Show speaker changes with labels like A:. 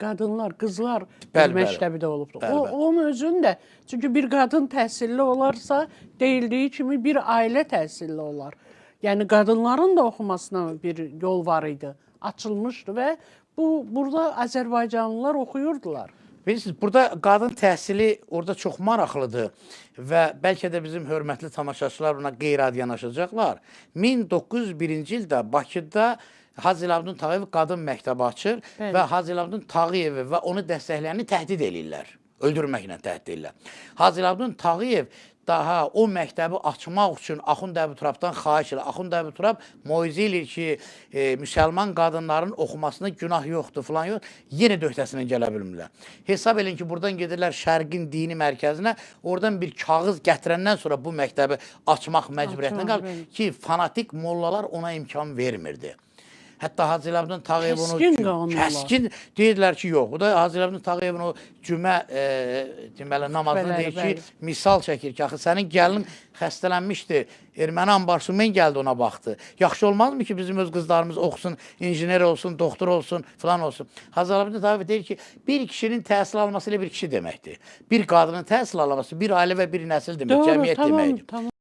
A: Qadınlar, qızlar
B: Bəli, bəli.
A: məktəbi də olubdu.
B: Bəli,
A: O
B: bəli.
A: onun özündə çünki bir qadın təhsilli olarsa, deyildiyi kimi bir ailə təhsilli olar. Yəni qadınların da oxumasına bir yol var idi, açılmışdı və bu burada Azərbaycanlılar oxuyurdular.
B: Bilirsiniz, burada qadın təhsili orada çox maraqlıdır və bəlkə də bizim hörmətli tamaşaçılar buna qeyri-adi yanaşacaqlar. 1901-ci ildə Bakıda Hacı Zeynalabdin Tağıyev qadın məktəbi açır və Hacı Zeynalabdin Tağıyevi və onu dəstəkləyəni təhdid eləyirlər. Öldürməklə təhdid eləyirlər. Hacı Zeynalabdin Tağıyev daha o məktəbi açmaq üçün Axund Əbuturabdan xahiş edir. Axund Əbuturab moizə eləyir ki, müsəlman qadınların oxumasına günah yoxdur, filan yox. Yenə də öhdəsindən gələ bilmirlər. Hesab eləyin ki, buradan gedirlər Şərqin dini mərkəzinə, oradan bir kağız gətirəndən sonra bu məktəbi açmaq məcburiyyətinə
A: Açmaq,
B: qalır
A: bəli.
B: ki, fanatik mollalar ona imkan vermirdi. Hətta Hacı Zeynalabdin Tağıyev onu
A: Kəskin qanunlar.
B: kəskin deyirdilər ki, yox. Bu da Hacı Zeynalabdin Tağıyevin o cümə deməli namazını
A: Xutbələri,
B: deyir ki,
A: bəli.
B: misal çəkir ki, axı sənin gəlin xəstələnmişdi. Erməni Ambarsumen gəldi ona baxdı. Yaxşı olmazmı ki, bizim öz qızlarımız oxusun, injener olsun, doktor olsun, filan olsun. Hacı Zeynalabdin Tağıyev deyir ki, bir kişinin təhsil alması ilə bir kişi deməkdir. Bir qadının təhsil alması bir ailə və bir nəsil demək,
A: Doğru,
B: cəmiyyət
A: tamam,
B: deməkdir.
A: tamam.